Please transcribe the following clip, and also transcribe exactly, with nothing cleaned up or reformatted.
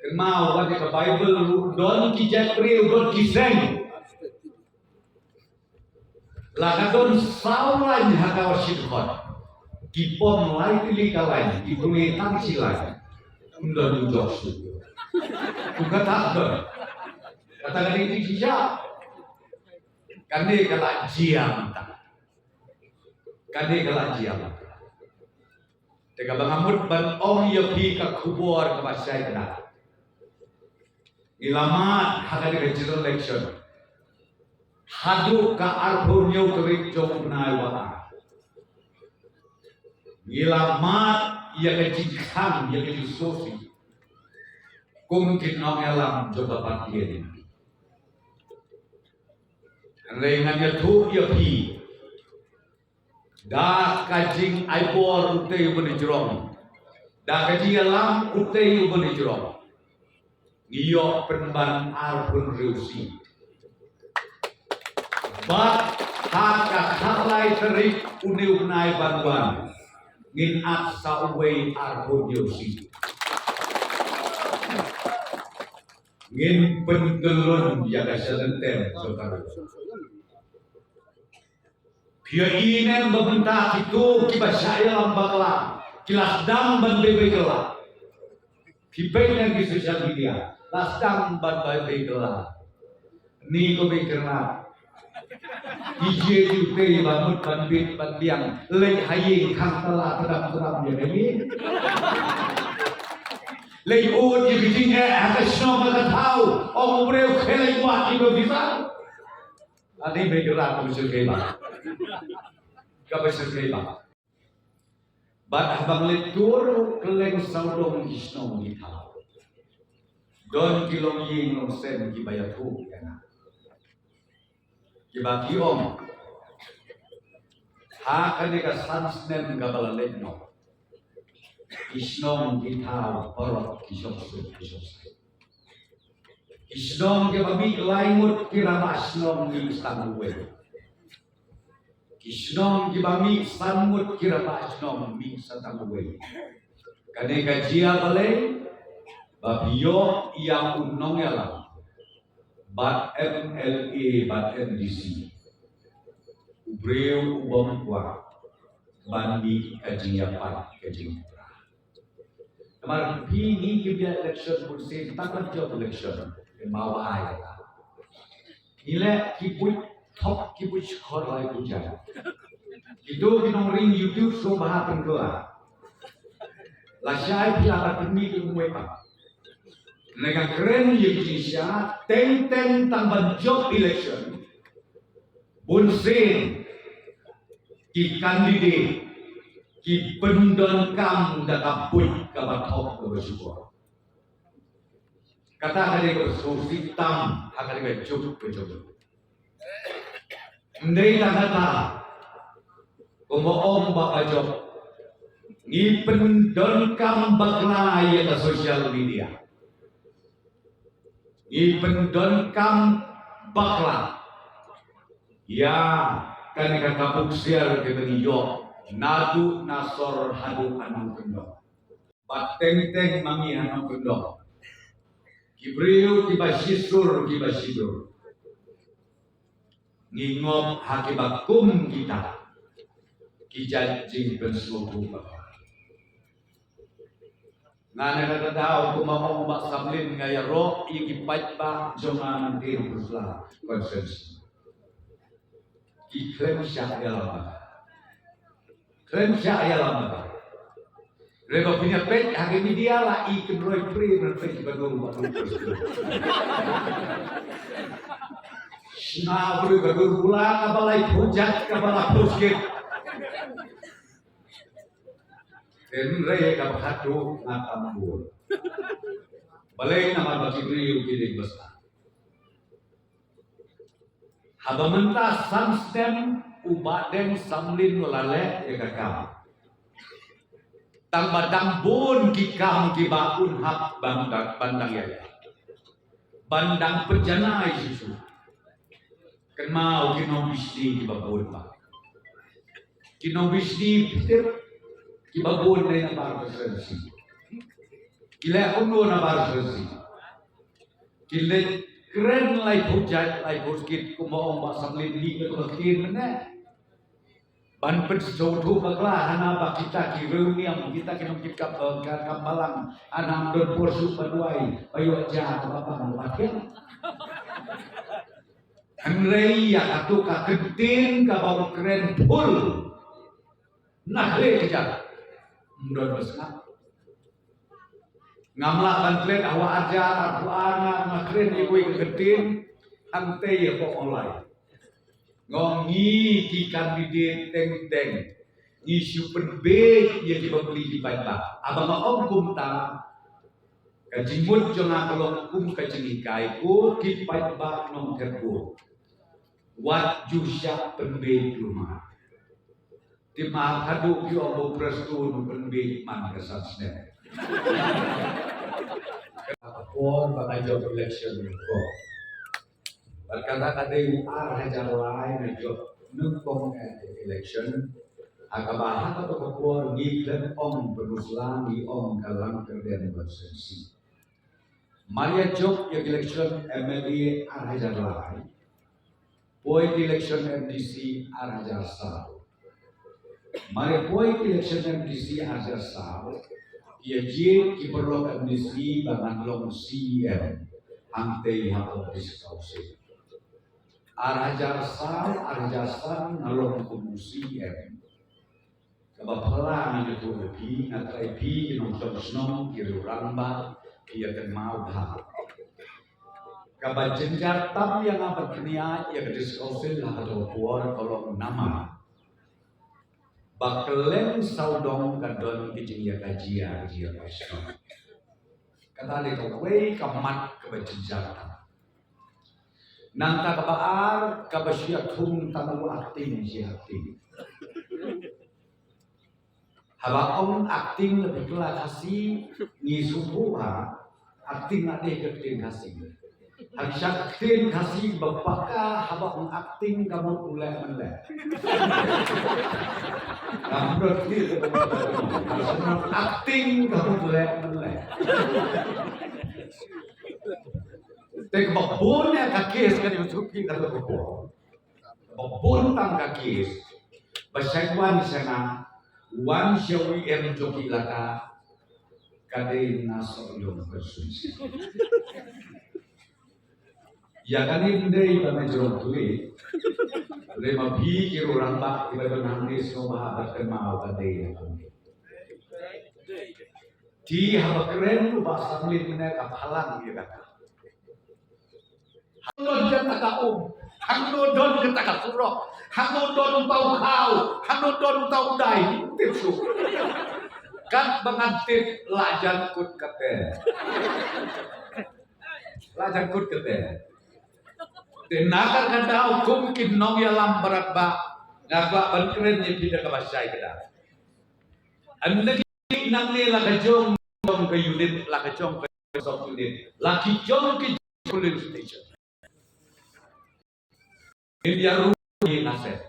Kynmaw, wat ïa ka Baibl ruh, don ki jaitbynriew, don ki seng. La ka don saw lain ha ka wa shit khot. Ki pom lai tylli ka lain, ki pule tang shi lain. Ym don u jok shuh. Kumta don. Kata ka dei ki shisha. Kane ka la jia mynta. Kane ka la jia mynta. Te kaba nga mut ban ong ïa phi ka khubor kaba shai kynda. Ngi la mad ha kane ka general election haduh ka arphew hynñiew tarik jong u bnai ba ar. Ngi la mad ïa ka jingkhang, ïa ka jingsngewsih kum ki nongïalam jong ka party N P P. Hynrei ngan ïathuh ïa phi, da ka jingai bor utei uba ngi jrong, da ka jingïalam utei uba ngi jrong, ngi ïoh pynban arphew hynriew seat. Bad ha ka khatlai tarik une u bnai ban wan, ngin ap sa uwei arphew hynñiew seat. Ngin pynkyllon ïa ka shalynter jong ka ri. Phi ïohi ne em ba mynta kito kiba shah ïalam bakla ki la sdang ban bei bei kylla. Phi peit na ki social media, la sdang ban bei bei kylla. Ni ko bei kylla. Ki jia ki utei ba mut ban bit ban biang, leit ha ïing khang tala tadam tadam ïa ka ïing. Leit ud ïa ka jingeh ha ka shnong ha ka thaw, ong u briew, khie leit wad ïa ka visa. Ani bei kylla ka ba shyrkhei ba. Ka ba shyrkhei ba. Bad haba ngi leit tur kylleng sawdong ki shnong ki thaw, don ki longïing longsem kiba ïathuh ïa nga, kiba ki ong, ha kane ka san snem kaba la leit noh, ki shnong ki thaw baroh ki shong suk ki shong sai. Ki shnong kiba mih lai ngut ki rangbah shnong mih sa tang uwei. Ki shnong kiba mih san ngut ki rangbah shnong mih sa tang uwei. Kane ka jia balei? Ba phi ïoh ïa u nongïalam bad M L A bad M D C, u briew u bym kwah ban mih ka jingïapat ka jingïapra. Namar phi, ngi kim ïa election bunsien, tang ban jop election, ngi mawai. Ngi leh ki buit thok ki buit shkor lai buit jai. Kito ki nongring YouTube sngewbha pynkylla. Lashai phi la ka pynmih ki umwei pat. Ngi kren ïa ki jingshisha, teng teng tang ban jop election, bunsien ki candidate ki pyndonkam da ka buit kaba thok kaba shkor. Kata ka dei kaba sngewsih tam ha ka dei ka juk ka juk. Ym dei tang kata, kumba ong Bah Bajop, ngi pyndonkam bakla ïa ka social media. Ngi pyndonkam bakla ïa kane ka kabu ksiar kaba ngi ïoh naduh na sor haduh ha nongkyndong. Bad teng teng ma ngi ha nongkyndong, ki briew kiba shisur kiba shidur, ngi ngop ha kiba kum kita ki jait jingpynsngewthuh bakla. Nga na kata daw kumba ong Bah Samlin, nga ïaroh ïa ki paidbah jong nga na Tir Pyrthla constituency. Ki khlem shah ïalam. Khlem shah ïalam. Re ba pynïapeit ha ki media la i kynroi pri na peit ba dum ba dum. Shna bru ba dur bula kaba lai pujat kaba la puskit. Hynrei kaba khadduh nga tam bun. Balei? Namar ba ki briew ki dei basa. Haba mynta san snem u Bah Deng Samlin u la leh ïa ka kam. Tang ba dang bun ki kam kiba un hap ban dang, ban dang ïa, ban dang pynjanai shisha. Kynmaw ki nongbishni kiba bun ba, ki nongbishni phi tip kiba bun na Bar Constituency. Ki leh kumno na bar sesi. Ki leh kren laiphew jait, laiphew skit, kumba ong Bah Samlin, ni ka tu ka ktien mynne. Ban pynsngewthuh bakla hana ba kita ki riewniam, kita ki nongkit kam, eh, kam, kam balang, hana ym don por shuh ba duwai, ba ïoh ja kaba pang ba thiang. Hynrei ïa katu ka ktien kaba u kren phul na khlieh ka jaka, ym don ba sngap. Ngam lah ban klet ha wa arja arphew ar nga, nga kren ïa kawei ka ktien hangtei hapoh online. Nga ong ngi ki candidate teng teng ngi shu pynbeit ïa ki bapli ki paidbah. Haba nga ong kumta, ka jingmut jong nga ka long kum ka jinghikai, ko ki paidbah Nongthymmai, wat ju shah pynbeit ruh ma. Te ma haduh ki ong ba u Prestone u pynbeit man ka san snem. Ka por ba nga jop election ko. Bad kata ka dei u ar hajar lai nga jop nyngkong election. Ha kaba ha kata ka por ngi khlem ong pynusla, ngi ong ka Langkyrdem constituency. Mar ïa jop ïa election M L A ar hajar lai, poi election M D C ar hajar saw. Mar ïa poi election M D C ar hajar saw, ïa jied ki paralok M D C ba ngan long C E M hangtei hapoh District Council. Ar hajar saw, ar hajar san nga long kum u C E M. Kaba phylla nga ïathuh ïa phi, nga tharai phi ki nongshong shnong, ki rangbah, phi ïa kynmaw bha. Kaba jynjar tam ïa nga ban pynïaid ïa ka District Council ha kato ka por ka long namar ba kylleng sawdong ka don ki jingïakajia, ka jingïakajia. Kata dei kawei ka mat kaba jynjar tam. Nangta kaba ar, kaba shu ïathung tang u acting, shi acting. Haba ong acting la phi kylla Khasi, ngi sngewthuh ba acting la dei ka ktien Khasi. Hangta ka ktien Khasi ba paka haba ong acting ka mut u leh mynleh. Ka mut u leh mynleh. Acting ka mut u leh mynleh. Te kaba bun ïa ka case kane, u Suki ka la ka bun. Kaba bun tang ka case ba shait wan sha nga, wan sha u E M jong ki Laka, ka dei na Sohiong constituency. Ïa kane ym dei ba nga jrong tuli. Hynrei ma phi ki rangbah kiba don hangne sngewbha ban kynmaw ka dei ïa kane. Te haba kren u Bah Samlin mynne ka phalang ïa kata. Hangno don kata ka um, hangno don kata ka surok, hangno don uta u khaw, hangno don uta u dai, tip shuh. Katba ngan tip la jan kut kate. La jan kut kate. Te na kata ka daw kum ki nongïalam baroh ba nga kwah ban kren ïa phi da kaba shai kata. Ynda ki nangne la ka jong ka unit, la ka jong ka sub unit, la ki jong ki polling station. India ruh ngi nase.